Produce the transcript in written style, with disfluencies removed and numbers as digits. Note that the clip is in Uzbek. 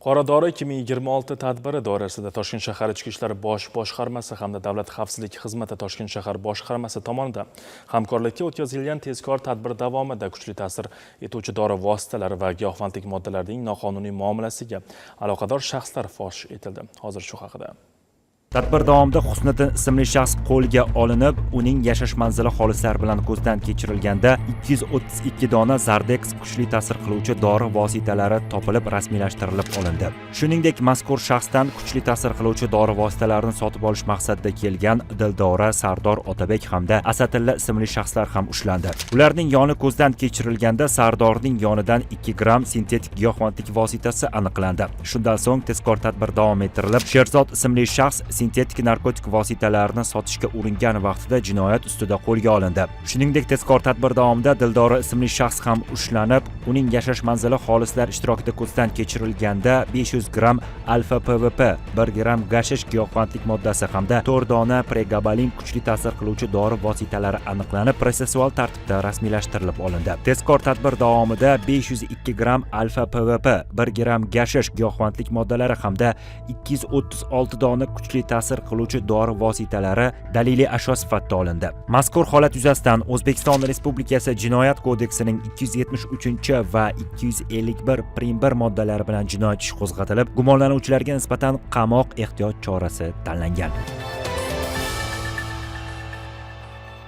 Qoradori 2026 tadbiri doirasida Toshkent shahar Ichki ishlar bosh boshqarmasi hamda Davlat xavfsizlik xizmati Toshkent shahar boshqarmasi tomonidan hamkorlikda o'tkazilgan tezkor tadbir davomida kuchli ta'sir etuvchi dori vositalari va giyohvandlik moddalarining noqonuniy muomalasiga aloqador shaxslar fosh etildi. Hozir shu haqida. Tadbir davomida Husniddin ismli shaxs qo'lga olinib, uning yashash manzili xolislar bilan ko'zdan kechirilganda 232 dona Zardex kuchli ta'sir qiluvchi dori vositalari topilib, rasmiylashtirilib olindi. Shuningdek, mazkur shaxsdan kuchli ta'sir qiluvchi dori vositalarini sotib olish maqsadida kelgan Dildora, Sardor, Otabek hamda Asatilla ismli shaxslar ham ushlandi. Ularning yoni ko'zdan kechirilganda Sardorning yonidan 2 gramm sintetik giyohvandlik vositasi aniqlandi. Shundan so'ng tezkor tadbir davom ettirilib, Sherzod ismli shaxs sintetik narkotik vositalarini sotishga uringan vaqtida jinoyat ustida qo'lga olindi. Shuningdek, tezkor tadbir davomida Dildora ismli shaxs ham ushlanib, uning yashash manzili xolislar ishtirokida ko'zdan kechirilganda 500 gramm alfa PVP, 1 gramm gashish giyohvandlik moddasi hamda 4 dona pregabalin kuchli ta'sir qiluvchi dori vositalari aniqlanib, protsessual tartibda rasmiylashtirilib olindi. Tezkor tadbir davomida 502 gramm alfa PVP, 1 gramm gashish giyohvandlik moddalari hamda 236 dona kuchli ta'sir qiluvchi dori vositalari daliliy ashyo sifatida olindi. Mazkur holat yuzasidan O'zbekiston Respublikasi Jinoyat kodeksining 273 va 251 prim 1 moddalari bilan jinoyat ishi qo'zg'atilib, gumonlanuvchilarga nisbatan qamoq ehtiyot chorasi tanlangan.